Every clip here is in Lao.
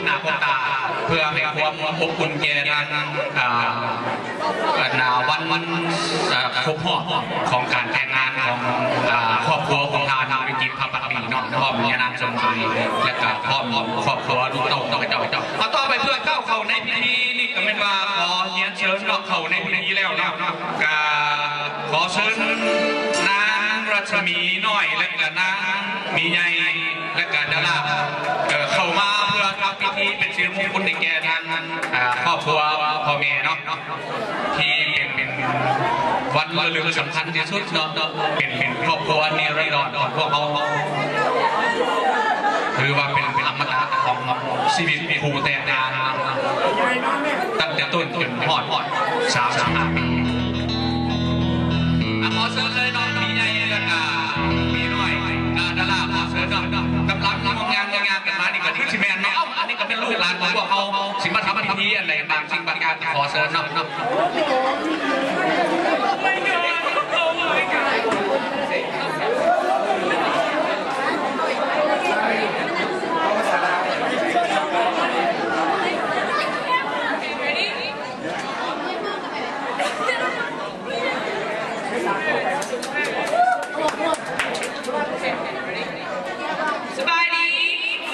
ໜ້າພົບຕາ ເພື່ອໃຫ້ຄວາມອົບອຸ່ນແກ່ທາງ ອ່າ ອັນນາ ວັນ ເອີ່ ຄົບຮອບຂອງການແຕ່ງງານຂອງ ອ່າ ຄອບຄົວຂອງທ່ານວິຈິດ ພະພັກດີເນາະ ພ້ອມຍານາງສົມໝາຍ ແລະກະພ້ອມຄອບຄົວລູກເຕົ້າຂອງເຂົາເຈົ້າ. ເອົາ ຕໍ່ໄປເພື່ອກ້າວເຂົ້າໃນພິທີນີ້ ກະແມ່ນວ່າຂໍຮຽນເຊີນເນາະ ເຂົ້າໃນພິທີແລ້ວເນາະ ກະຂໍເຊີນນາງລັດສະໝີນ້ອຍ ແລະກະນາງໝີໃຫຍ່ ແລະກະດາລາ ເອີ່ ເຂົ້າມາເພື່ອທຳພິທີເປັນສິລິມຸງຄຸນໃຫ້ແກ່ທາງ ອ່າ ຄອບຄົວພໍ່ແມ່ເນາະ ທີ່ເປັນ ເປັນວັນລະລຶກສຳຄັນທີ່ສຸດເນາະ ເປັນ ເປັນຄອບຄົວນິລັນດອນຂອງພວກເຮົາ ຖືວ່າເປັນອະມະຕະຂອງຊີວິດຄູ່ແຕ່ງງານ ຕັ້ງແຕ່ຕົ້ນຈົນຮອດສາມສິບຫ້າປີ. ອ່ະ ຂໍເຊີນເລີຍເນາະ ໝີໃຫຍ່ ແລ້ວກະໝີນ້ອຍ ອ່າ ດາລາ ຂໍເຊີນເນາະ. ກຳລັງຍ່າງໆກັນມານີ້ກະຄືຊິແມ່ນເນາະ. ເອົ້າ ອັນນີ້ກະແມ່ນລູກຫຼານຂອງພວກເຮົາ ຊິມາທຳພິທີອັນໃດບາງສິ່ງບາງຢ່າງ ຂໍເຊີນເນາະ.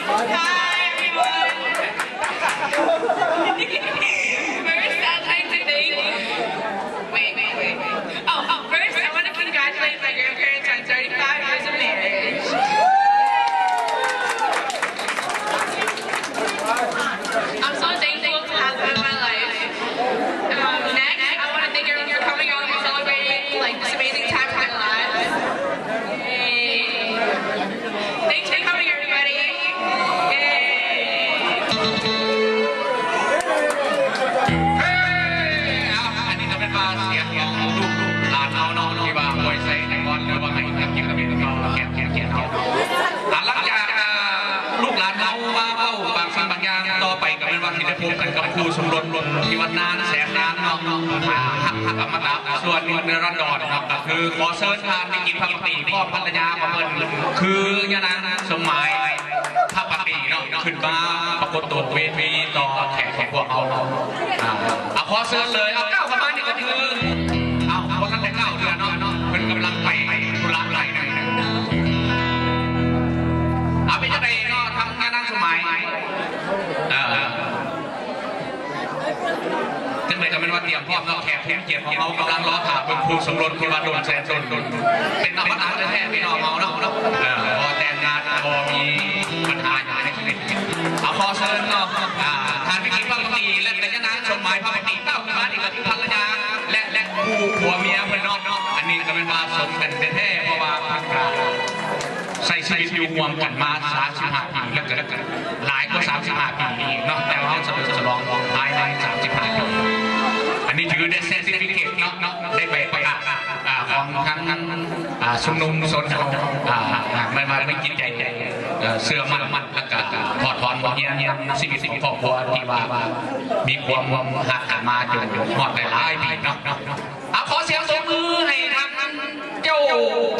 Hi everyone. First, I'd like to thank, wait, wait, wait. Oh, oh, first, I wanna congratulate my grandparents on thirty-five years of marriage. I'm so thankful to have them in my life. Um, next, I wanna thank everyone for coming out and celebrating, like, this amazing time in my life. Yay. Thanks for coming, everybody. Yay. ເອີ ເອົາ ອັນນີ້ກະແມ່ນວ່າສຽງຂອງລູກຫຼານເຮົາເນາະ ທີ່ວ່າອວຍໄຊໃຫ້ກ່ອນ ຫຼືວ່າໃຫ້ກັບກິນກັບເປັນກໍແກ່ນແກ່ນແກ່ນເຮົາ. ອ່າ ຫຼັງຈາກ ອ່າ ລູກຫຼານເຮົາມາເວົ້າບາງສິ່ງບາງຢ່າງ ຕໍ່ໄປກະແມ່ນວ່າຊິໄດ້ພົບກັນກັບຄູ່ສົມລົດທີ່ວ່ານານແສນນານເນາະ ອ່າ ຮັກຮັກອະມະຕະ ສ່ວນນິລັນດອນເນາະ ກະຄືຂໍເຊີນທ່ານວິຈິດ ພະພັກດີ ພ້ອມພັນລະຍາຂອງເພິ່ນ ຄືຍານາງສົມໝາຍ ພະພັກດີເນາະ ຂຶ້ນມາປາກົດຕົວເວທີຕໍ່ແຂກຂອງພວກເຮົາ. ອ່າ ເອົາ ຂໍເຊີນເລີຍ ເອົາ ກ້າວເຂົ້າມານີ້ກະຄື ເອົາ ບໍ່ທັນໄດ້ກ້າວເທື່ອເນາະ ເພິ່ນກຳລັງໄປທຸລະໄລໜຶ່ງ. ເອົາ ເປັນຈັ່ງໃດເນາະ ທາງຍານາງສົມໝາຍ? ເອີ ຈັ່ງໃດກະແມ່ນວ່າຕຽມພ້ອມເນາະ ແຂກຜູ້ມີກຽດຂອງເຮົາກຳລັງລໍຖ້າເບິ່ງຄູ່ສົມລົດທີ່ວ່າດົນແສນດົນ ເປັນອະມະຕະແທ້ໆ ພີ່ນ້ອງເຮົາເນາະ ເອີ ບໍ່ແຕ່ງງານ ບໍ່ມີບັນຫາຫຍັງໃນຊີວິດ. ເອົາ ຂໍເຊີນເນາະ ອ່າ ທ່ານວິຈິດ ພະພັກດີ ແລະກະຍານາງສົມໝາຍ ພະພັກດີ ກ້າວຂຶ້ນມານີ້ກະຄືພັນລະຍາ ແລະ ແລະຄູ່ຜົວເມຍເພິ່ນເນາະ. ອັນນີ້ກະແມ່ນວ່າສົມກັນແທ້ໆ ເພາະວ່າເພິ່ນກະໃຊ້ຊີວິດຢູ່ຮ່ວມກັນມາສາມສິບຫ້າປີ ແລະກະ ແລະກະ ຫຼາຍກວ່າສາມສິບຫ້າປີອີກເນາະ ແຕ່ວ່າເຮົາສະເຫຼີມສະຫຼອງພາຍໃນສາມສິບຫ້າປີ. ອັນນີ້ຖືໄດ້ເຊັດເຊີຕິຟິເຄດເນາະ ໄດ້ໃບປະກາດ ອ່າ ຂອງທາງ ອ່າ ຊຸມນຸມຊົນເຮົາ ອ່າ ແມ່ນວ່າມີຈິດໃຈ ເອີ່ ເຊື່ອໝັ້ນ ແລະກະຖອດຖອນບົດຮຽນນຳຊີວິດຂອງຄອບຄົວທີ່ວ່າມີຄວາມຮັກກັນມາຈົນຮອດຫຼາຍໆປີເນາະ. ເອົາ ຂໍສຽງຕົບມືໃຫ້ທາງເຈົ້າ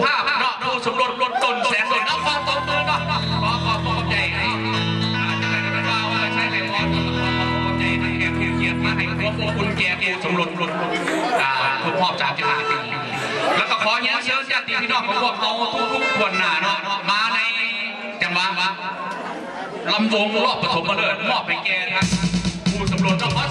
ພາບເນາະ ຄູ່ສົມລົດດົນແສນດົນ ເອົາ ຂໍຕົບມືເນາະ ຂໍຂອບໃຈເນາະ. ອ່າ ຈັ່ງໃດກະແມ່ນວ່າ ເອີ່ ໃຊ້ໄດ້ພໍ ຂອບໃຈທາງແຂກຜູ້ມີກຽດມາໃຫ້ຄວາມອົບອຸ່ນແກ່ຄູ່ສົມລົດ ອ່າ ຄົບຮອບສາມສິບຫ້າປີ ແລະກະຂໍຮຽນເຊີນຍາດຕິພີ່ນ້ອງຂອງພວກເຮົາທຸກໆ ຖ້ວນໜ້າເນາະ ມາໃນຈັງຫວະລຳວົງລອບປະຖົມມະເລີກ ມອບໃຫ້ແກ່ທາງຄູ່ສົມລົດເນາະ.